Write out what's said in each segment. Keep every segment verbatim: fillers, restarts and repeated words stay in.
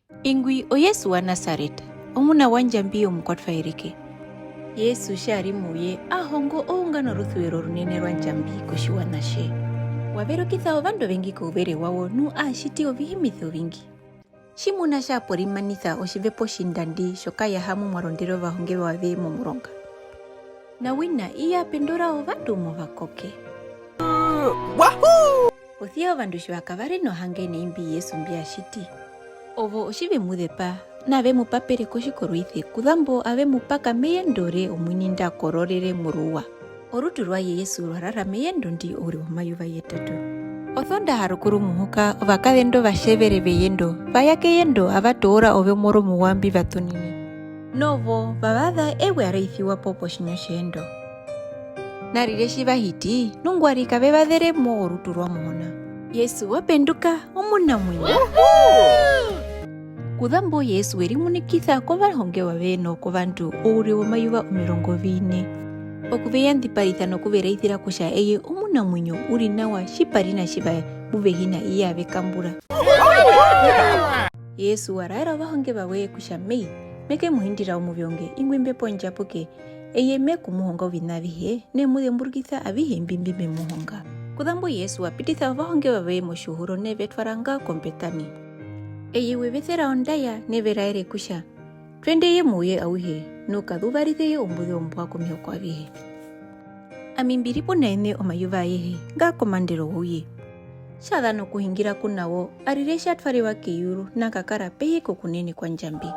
Ingwi o Jesu wa Nasareta, omuna wa Ndjambi omukwatwa erike. Jesu tja ri mouye, aa hongo oungana orusuvero runene rwa Ndjambi kotjiwaṋa tje. Wa verukisa ovandu ovengi kouvere wawo, nu aa tjiti ovihimise ovingi. Tjimuna tja porimanisa otjivepo tjindandi tjokayaha mu mwa rondere ovahongewa ve momuronga. Na wina iya pendura ovandu movakoke. Posi ya ovandu tjiva kava ri nohange na imbi Jesu mbya tjiti. Ovo otji ve mu zepa, na ve mu papere kotjikoroise, kuzambo ave mu paka meyendo re omuini nda kororere moruwa. Orutu rwaye Jesu rwa rara meyendo ndi oure womayuva yetatu. Osondaha rukuru muhuka, ovakazendu ovatjevere veyendo va ya keyendo ava toora ove omoro muwa mbi va ṱunine. Novo va vaza ewe a raisiwa po potjinyo tjeyendo. Narire tji va hiti, nungwari kave vazere mo orutu rwa Muhona. Jesu wa penduka omunamuinyo. Kuzambo Jesu we rimunikisa kovahongewa ve nokovandu oure womayuva omirongo vine, okuveyandjiparisa nokuveraisira kutja eye omunamuinyo u ri nawa tji pa ri na tjiva mu ve hi na iye a ve kambura. Jesu wa raera ovahongewa ve kutja mei, me ke mu hindira omuvyonge, ingwi Mbepo Ndjapuke, eye me ku mu honga oviṋa avihe, ne mu zemburukisa avihe mbi mbi me mu honga. Kuzambo Jesu wa pitisa ovahongewa ve motjihuro ne ve twara nga ko Mbetani. Eye we ve sera ondaya ne ve raere kutja, twendeye mouye auhe, nu kazuvariseye ombuze ombwa komihoko avihe. Ami mbi ri puna eṋe omayuva ayehe, nga komandero wouye. Tja za nokuhungira ku na wo, arire tja twarewa keyuru na kakara pehi kokunene kwa Ndjambi.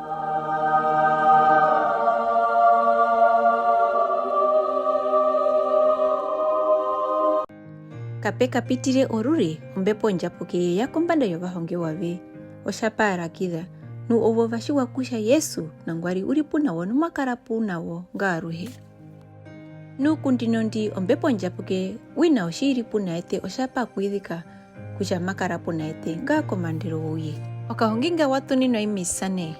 Kape kapitire orure, Ombepo Ndjapuke ye ya kombanda yovahongewa ve, otja pa rakiza, nu ovo va tjiwa kutja Jesu nangwari u ri puna wo nu ma kara puna wo nga aruhe. Nu ku ndino ndi Ombepo Ndjapuke wina otji i ri puna eṱe otja pa kwizika kutja ma kara puna eṱe nga komandero wouye. Okahungi nga wa ṱuninwa i Misane.